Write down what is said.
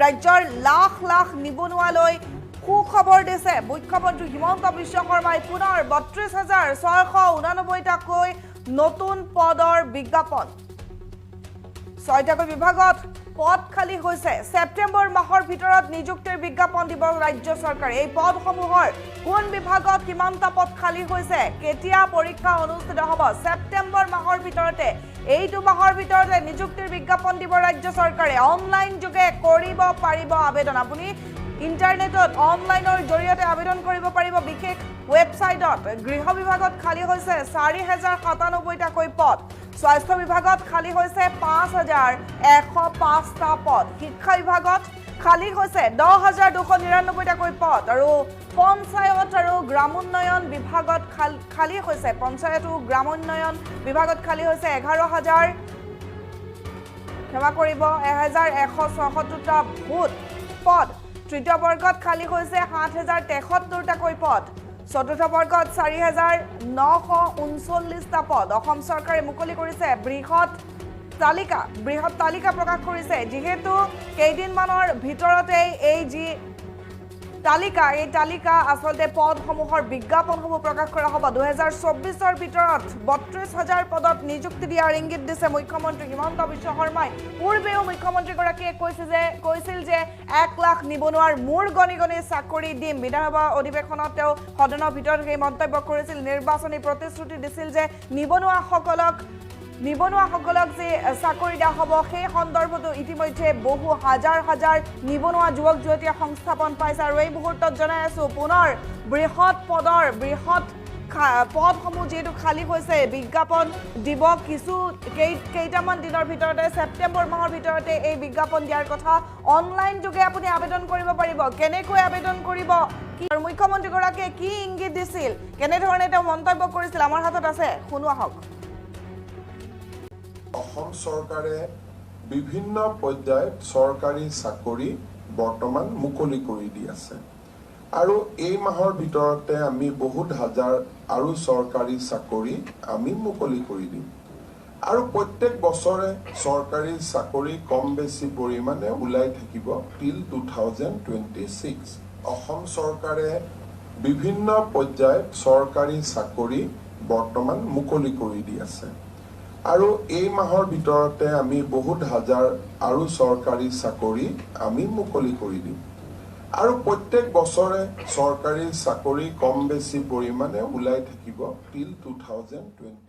ৰাজ্যৰ লাখ লাখ নিবনুৱালৈ সুখবৰ দিছে মুখ্যমন্ত্ৰী হিমন্ত বিশ্ব শৰ্মাই। পুনৰ ৩২,৬৮৯টাকৈ নতুন পদৰ বিজ্ঞাপন। ছয়টাকৈ বিভাগত পদ খালী হৈছে। ছেপ্টেম্বৰ মাহৰ ভিতৰত নিযুক্তিৰ বিজ্ঞাপন দিব ৰাজ্য চৰকাৰে। এই পদসমূহৰ কোন বিভাগত কিমানটা পদ খালী হৈছে, কেতিয়া পৰীক্ষা অনুষ্ঠিত হ'ব, ছেপ্টেম্বৰ মাহৰ ভিতৰতে, এইটো মাহৰ ভিতৰতে নিযুক্তিৰ বিজ্ঞাপন দিব ৰাজ্য চৰকাৰে। অনলাইন যোগে কৰিব পাৰিব আবেদন। আপুনি ইণ্টাৰনেটত অনলাইনৰ জৰিয়তে আবেদন কৰিব পাৰিব বিশেষ ৱেবছাইটত। গৃহ বিভাগত খালী হৈছে ৪,০৯৭টাকৈ পদ। স্বাস্থ্য বিভাগত খালী হৈছে ৫,১০৫টা পদ। শিক্ষা বিভাগত খালী হৈছে ১০,২৯৯টাকৈ পদ। আৰু পঞ্চায়ত আৰু গ্ৰামোন্নয়ন বিভাগত খালী হৈছে, পঞ্চায়ত আৰু গ্ৰামোন্নয়ন বিভাগত খালী হৈছে ১১,০০০, ক্ষমা কৰিব, ১,১৭৬টা ভোট পদ। তৃতীয় বৰ্গত খালী হৈছে ৭,০৭৩টাকৈ পদ। চতুৰ্থ বৰ্গত ৪,৯৩৯টা পদ। অসম চৰকাৰে মুকলি কৰিছে বৃহৎ তালিকা, বৃহৎ তালিকা প্ৰকাশ কৰিছে। যিহেতু কেইদিনমানৰ ভিতৰতেই এই যি তালিকা, এই তালিকা আচলতে পদসমূহৰ বিজ্ঞাপনসমূহ প্ৰকাশ কৰা হ'ব। ২০২৪ৰ ভিতৰত ৩২,০০০ পদত নিযুক্তি দিয়াৰ ইংগিত দিছে মুখ্যমন্ত্ৰী হিমন্ত বিশ্ব শৰ্মাই। পূৰ্বেও মুখ্যমন্ত্ৰীগৰাকীয়ে কৈছিল যে ১ লাখ নিবনুৱাৰ মূৰ গণি গণি চাকৰি দিম। বিধানসভা অধিৱেশনত তেওঁ সদনৰ ভিতৰত সেই মন্তব্য কৰিছিল। নিৰ্বাচনী প্ৰতিশ্ৰুতি দিছিল যে নিবনুৱাসকলক যে চাকৰি দিয়া হ'ব, সেই সন্দৰ্ভতো ইতিমধ্যে বহু হাজাৰ হাজাৰ নিবনুৱা যুৱক যুৱতীয়ে সংস্থাপন পাইছে। আৰু এই মুহূৰ্তত জনাই আছো, পুনৰ বৃহৎ পদৰ বৃহৎ পদসমূহ যিহেতু খালী হৈছে, বিজ্ঞাপন দিব কিছু কেইটামান দিনৰ ভিতৰতে, ছেপ্টেম্বৰ মাহৰ ভিতৰতে এই বিজ্ঞাপন দিয়াৰ কথা। অনলাইন যোগে আপুনি আবেদন কৰিব পাৰিব। কেনেকৈ আবেদন কৰিব, কি আৰু মুখ্যমন্ত্ৰীগৰাকীয়ে কি ইংগিত দিছিল, কেনেধৰণে তেওঁ মন্তব্য কৰিছিল, আমাৰ হাতত আছে, শুনো আহক। অসম চৰকাৰে বিভিন্ন পৰ্যায়ত চৰকাৰী চাকৰি বৰ্তমান মুকলি কৰি দি আছে আৰু এই মাহৰ ভিতৰতে আমি বহুত হাজাৰ আৰু চৰকাৰী চাকৰি আমি মুকলি কৰি দিম। আৰু প্ৰত্যেক বছৰে চৰকাৰী চাকৰি কম বেছি পৰিমাণে ওলাই থাকিব টিল 2026। অসম চৰকাৰে বিভিন্ন পৰ্যায়ত চৰকাৰী চাকৰি বৰ্তমান মুকলি কৰি দি আছে আৰু এই মাহৰ ভিতৰতে আমি বহুত হাজাৰ আৰু চৰকাৰী চাকৰি আমি মুকলি কৰি দিম। আৰু প্ৰত্যেক বছৰে চৰকাৰী চাকৰি কম বেছি পৰিমাণে ওলাই থাকিব টিল 2026।